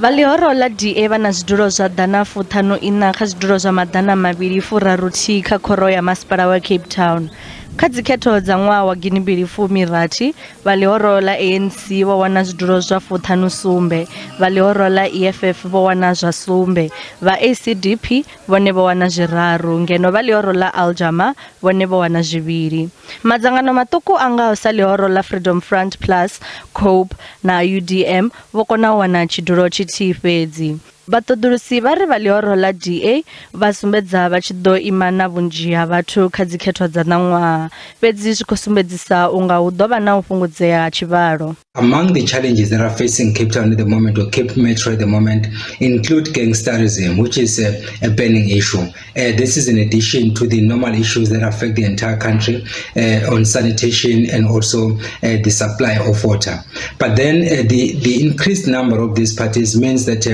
Vha ḽihoro ḽa DA vha na zwidulo zwa 154 kha zwidulo zwa 231 kha khoro ya masipala wa Cape Town. Kha dzikhetho dza ṅwaha wa 2016, vha ḽihoro ḽa ANC vho wana zwidulo zwa 57, vha ḽihoro ḽa EFF vho wana zwa 7, vha ACDP vhone vho wana 3, ngeno vha ḽihoro ḽa Al Jama vhone vho wana 2. Madzangano maṱuku a ngaho sa ḽihoro ḽa Freedom Front Plus, COPE na UDM vho kona u wana tshidulo tshithihi fhedzi. Vhaṱoḓulusi vha ri vha ḽihoro ḽa DA vha sumbedza vha tshi ḓo ima na vhunzhi ha vhathu kha dzikhetho dza ṋaṅwaha, fhedzi zwi khou sumbedzisa u nga hu ḓo vha na u fhungudzea ha tshivhalo. Among the challenges that are facing Cape Town at the moment, or Cape Metro at the moment, include gangsterism, which is a burning issue. This is in addition to the normal issues that affect the entire country on sanitation and also the supply of water. But then the increased number of these parties means that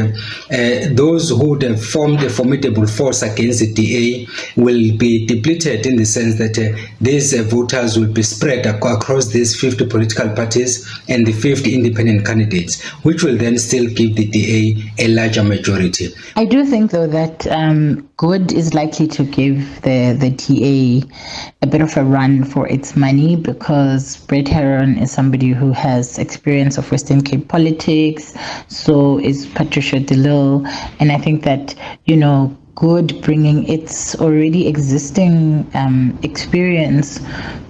those who would have formed a formidable force against the DA will be depleted, in the sense that these voters will be spread across these 50 political parties and the 50 independent candidates, which will then still give the DA a larger majority. I do think, though, that Good is likely to give the DA a bit of a run for its money, because Brett Heron is somebody who has experience of Western Cape politics, so is Patricia de Lille, and I think that, you know, Good bringing its already existing experience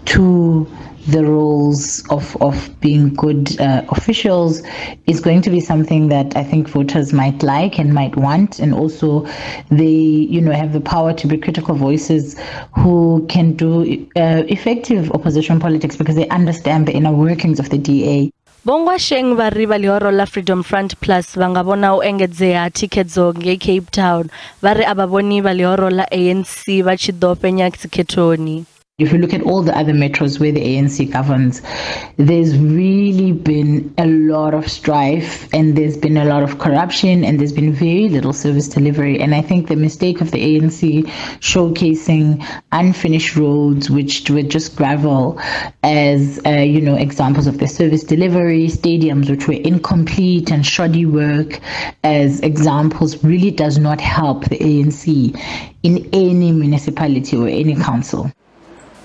to the roles of being good officials is going to be something that I think voters might like and might want. And also they, you know, have the power to be critical voices who can do effective opposition politics, because they understand the inner workings of the DA. Vho Ngoasheng vha ri vha ḽihoro ḽa Freedom Front Plus vha nga vhona u engedzea ha thikhedzo ngei Cape Town. Vha ri a vha vhoni vha ḽihoro ḽa ANC vha tshi ḓo fhenya dzikhethoni. If you look at all the other metros where the ANC governs, there's really been a lot of strife, and there's been a lot of corruption, and there's been very little service delivery. And I think the mistake of the ANC showcasing unfinished roads, which were just gravel, as you know, examples of the service delivery, stadiums which were incomplete and shoddy work as examples, really does not help the ANC in any municipality or any council.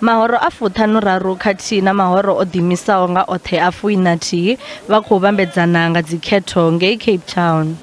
Mahoro a 53 khathihi na mahoro o ḓiimisaho nga oṱhe a 41 vha khou vhambedzana nga dzikhetho ngei Cape Town.